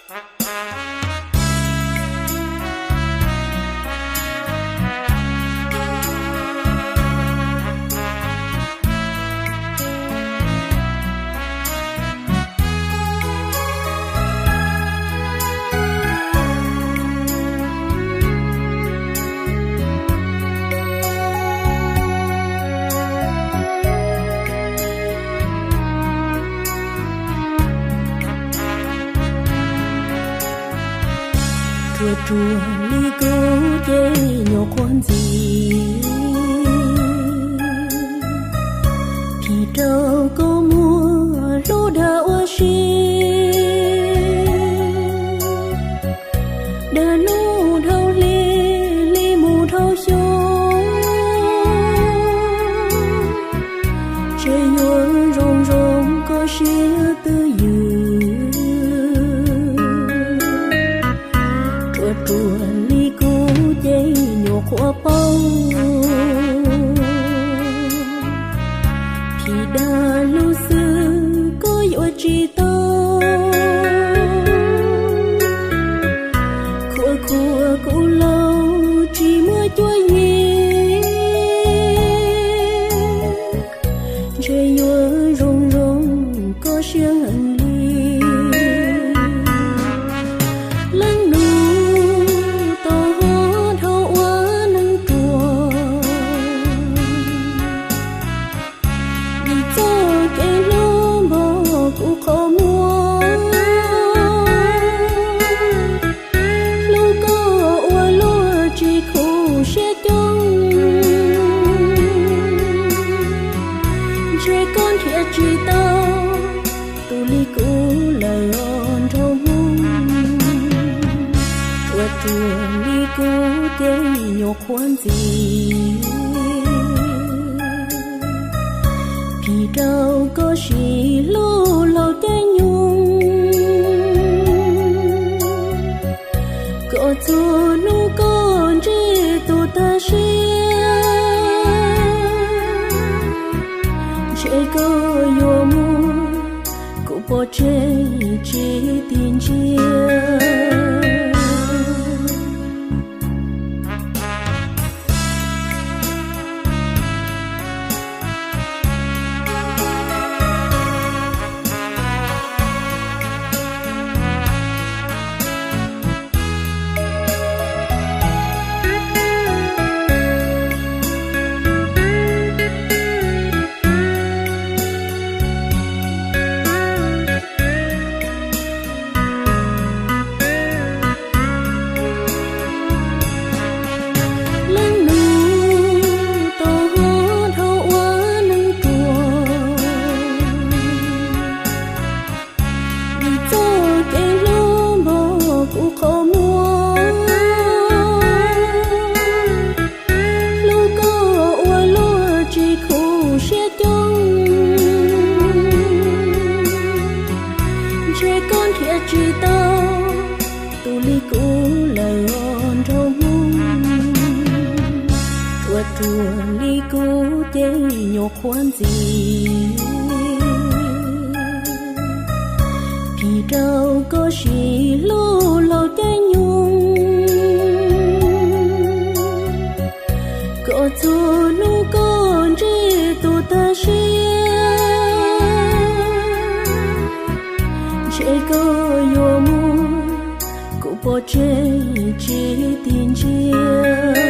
Ruam ruam li kuv ces nyuam qhuav ntxim, phim rau koj muaj hlub dag ua si. Dag hnub dhau hli, hli mus dhau xyoo, ntshe yuav zoo zoo koj siab twj ywm. Ruam ruam li kuv ces nyuam qhuav paub, phim dag lub xwb koj yuav tsis tau. Khuam khuam kuv laus tsis muaj cuab yig, ntshe yuav zoo zoo koj siab heev li. Leej nus tau ho dhau ua neeg ruam, vim txoj kev hlub npog kuv qhov muag. Hlub koj ua luaj tsis khuv siab coob, ntshe koj nrhiav tsis tau tus li kuv lawm os nraug Hmoob. Ruam ruam li kuv ces nyuam qhuav ntxim, phim rau koj sim hlub laus caij nyoog. Kom txhua hnub koj ntsib tus tag siab, ntshe koj yuav muaj kuv pov tseg tsis ti ntsiag. Leej nus tau ho dhau ua neeg ruam, vim txoj kev hlub npog kuv qhov muag. Hlub koj ua luaj tsis khuv siab coob, ntshe koj nrhiav tsis tau tus li kuv lawm os nraug Hmoob. Ruam ruam li kuv ces nyuam qhuav ntxim, phim rau koj sim hlub laus caij nyoog. Kom txhua hnub koj ntsib tus tag siab, ntshe koj yuav muaj kuv pov tseg tsis ti ntsiag.